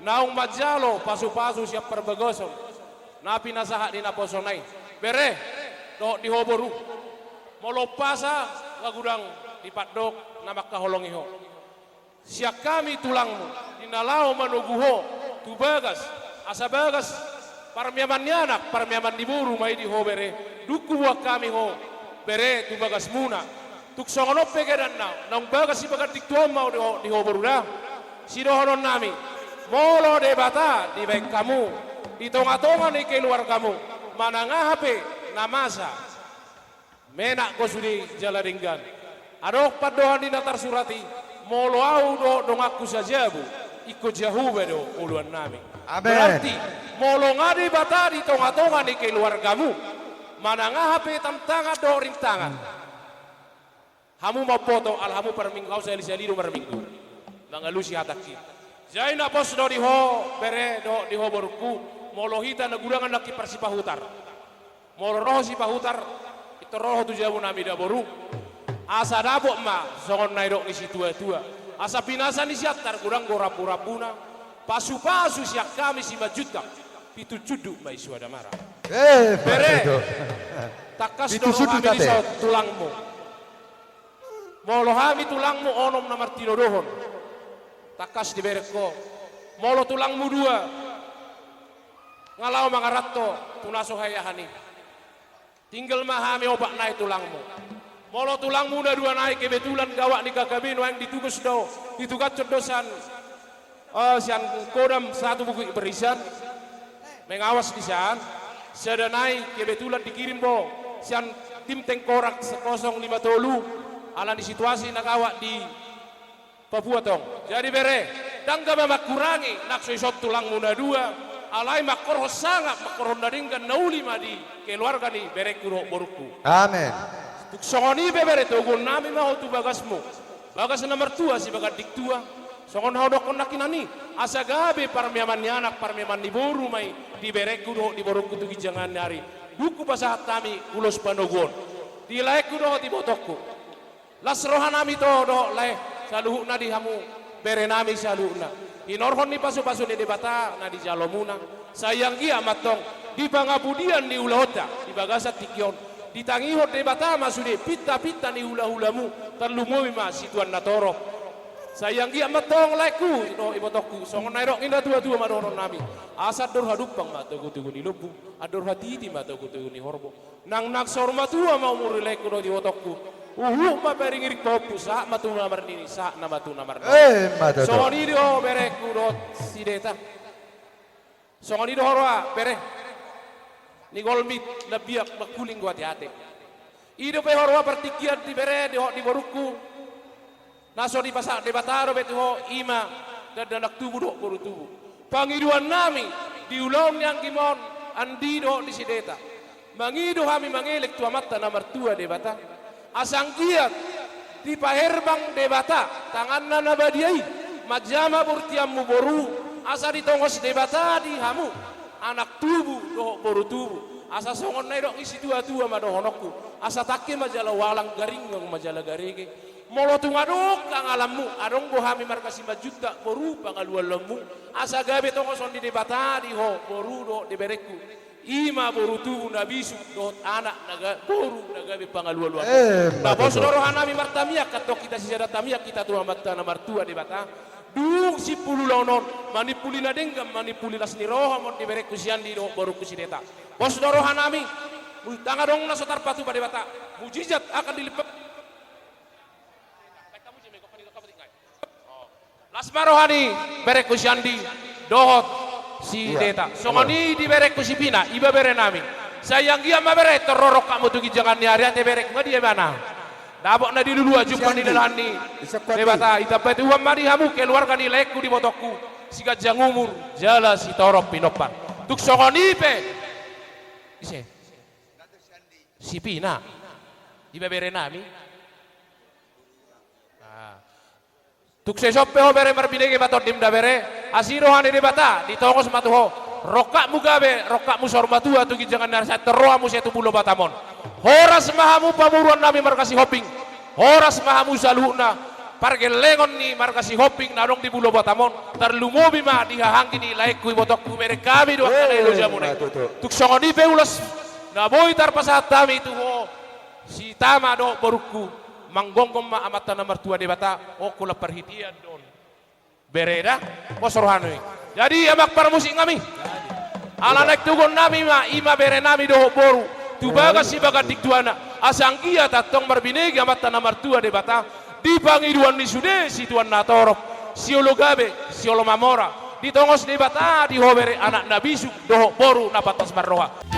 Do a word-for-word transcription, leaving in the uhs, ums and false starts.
naung manjalo pasupasu sian parbagason na pinasahat ni naposona i. Bere, dohot di ho boru, molo umpasa nga godang dipandok na mangkaholongi ho. Sian hami tulangmu, di na laho manogu ho tu bagas, asa bagas parmiaman ni anak, parmiaman ni boru ma i di ho bere, dung huboan hami ho bere tu bagasmuna. Tung songon on pe keadaanna, naung bagas sibaganding tua ma di ho, di ho boru da. Sidohononnami, molo Debata dibahen hamu di tongatonga ni keluargamu, manang aha pe na masa, menak ho sude jala denggan. Adong pandohan ni na tarsurat i, molo ahu dohot donganku sajabu, ingkon Jahowa do oloannami. Amen. Berarti, molo nga Debata di tongatonga ni keluargamu, manang aha pe tantangan dohot rintangan, hamu ma umboto, ala hamu parminggu, ahu sahali-sahali do marminggu mangalusi hatangki. Jadi na pos do di ho bere dohot di ho borungku, molo hita na godang nangkin parsipahutar. Molo ro ho sipahutar, pintor ro ho tu jabunami da boru. Asa dapot ma songon na nidok ni situatua, asa pinasa ni Siantar godang do rambu-rambuna. Pasupasu sian hami Simanjuntak, pitu sundut ma i suada mara. Eh, bere, betul. Tangkas do pitu sundut hami ate. Dison tulangmu. Molo hami tulangmu onom na martinodohon, tangkas dibereng ho. Molo tulangmu dua, nga laho mangaranto tu na so haeahan i, tinggal ma hami opat nai tulangmu. Molo tulangmu na dua nai kebetulan gawat ni K K B nuaeng ditugas do, ditugashon do sian, eh, sian Kodam satu Bukit Barisan, mengawas di san. Sada nai kebetulan dikirim do sian tim Tengkorak sekosong lima tolu, ala ni situasi na gawat di Papua tong. Jadi bere, ndang gabe mangkurangi nang so dison tulangmu na dua, alai mangkorhon sangap, mangkorhon na denggan na uli ma di keluarga ni berengku dohot borungku. Amen. Tung songon i pe bere, toguonnami ma ho tu bagasmu. Bagas na martua sibaganding tua. Songon na hudokkon nangkinan i, asa gabe parmiaman ni anak, parmiaman ni boru ma i di berengku dohot di borungku tu ginjang ni ari. Dung hupasahat hami ulos panoguon di laengku dohot ibotongku. Las rohanami ito dohot lae saluhutna di hamu berenami saluhutna, hinorhon ni pasupasu ni Debata na dijalomuna. Sai anggiat ma antong di pangapudian ni ulaonta di bagasan tingki on, ditangihon Debata ma sude pintapinta ni hulahulamu, tarlumobi ma situan na torop. Sai anggiat ma antong laengku dohot ibotongku, songon na nidok ni natuatua ma dohononnami: Asa andor hadumpang ma togutogu ni lombu, andor hatiti ma togutogu ni horbo. Nangnang saur matua ma umur ni laengku dohot ibotongku. Huhut ma paringiring pahompu, sahat ma tu na marnini, sahat nama tu na marnono. Eh, ma tutu. Songon i do berengku dohot si Deta. Songon i do ho roha bere, ni golmit lambiak mangkuling do ateate. I dope ho roha partingkian di bere dohot di borungku na so dipasahat Debata dope tu ho, i ma dakdanak tubu dohot boru tubu. Pangidoannami di ulaon ni anggim on, Andi dohot di si Deta, mangido hami mangelek tu Amanta na martua Debata, asa anggiat dipaherbang Debata tanganna na badia i manjama bortianmu boru, asa ditongos Debata di hamu anak tubu dohot boru tubu. Asa songon na nidok ni situatua ma dohononku: Asa tangke ma jala ualang, garingang ma jala garege. Molo tung adong hangalanmu, adong do hami marga Simanjuntak boru pangalualuanmu, asa gabe tongoson ni Debata di ho boru dohot di berengku. I ma boru tubu na bisuk dohot anak na ga-, boru na gabe pangalualuan. Eh, ma tutu. Na pos do rohanami martamiang, antong hita sisada tamiang hita tu Amanta na martua Debata. Dung simpul ulaon on, manimpuli na denggan, manimpuli las ni roha ma on di berengku si Andi dohot borungku si Deta. Pos do rohanami, mui-, ndang adong na so tarpatupa Debata. Mujizat akan dilimpahkan. Las ma roha ni berengku si Andi dohot si Deta. Iya. Songon i di berengku si Pina, iba berenami. Sai anggiat ma bere, pintor ro rongkapmu tu ginjang ni ari, ate berengku, nga dia ibana? Dapot na diluluan, jumpang di dalan ni Debata. Itambai Tuhan ma di hamu keluarga ni laengku, di ibotongku, siganjang umur jala sitorop pinompar. Tung songon i pe. Ise? Si Pina. Iba berenami. Ah. Tung so dison pe ho bere, marbinege ma tondim da bere. Asi roha ni Debata ditongos ma tu ho. Rongkapmu gabe, rongkapmu saur matua tu ginjang ni ari, sai pintor ro hamu muse tu Pulo Batam on. Horas ma hamu pamoruonnami marga Sihombing. Horas ma hamu saluhutna. pargellengon ni marga Sihombing na adong di Pulo Batam on, tarlumobi ma di hahaanggi ni laengku, ibotongku, bereng hami do angka na niluluan muna i. Tung songon i pe ulos na boi tarpasahat hami tu ho, si tama dohot borungku, manggomgom ma Amanta na martua Debata, on holan parhitean do on. Bere da, pos rohana i. Jadi, amang parmusik nami, ala naeng tugon nami ma, i ma bere nami dohot boru, tu bagas si baganding tu anak, asa anggiat antong marbinege Amanta na martua Debata, di pangidoan ni sude situan na torop, siolo gabe, siolo mamora, ditongos Debata di ho bere anak na bisuk, dohot boru na pantas marroha.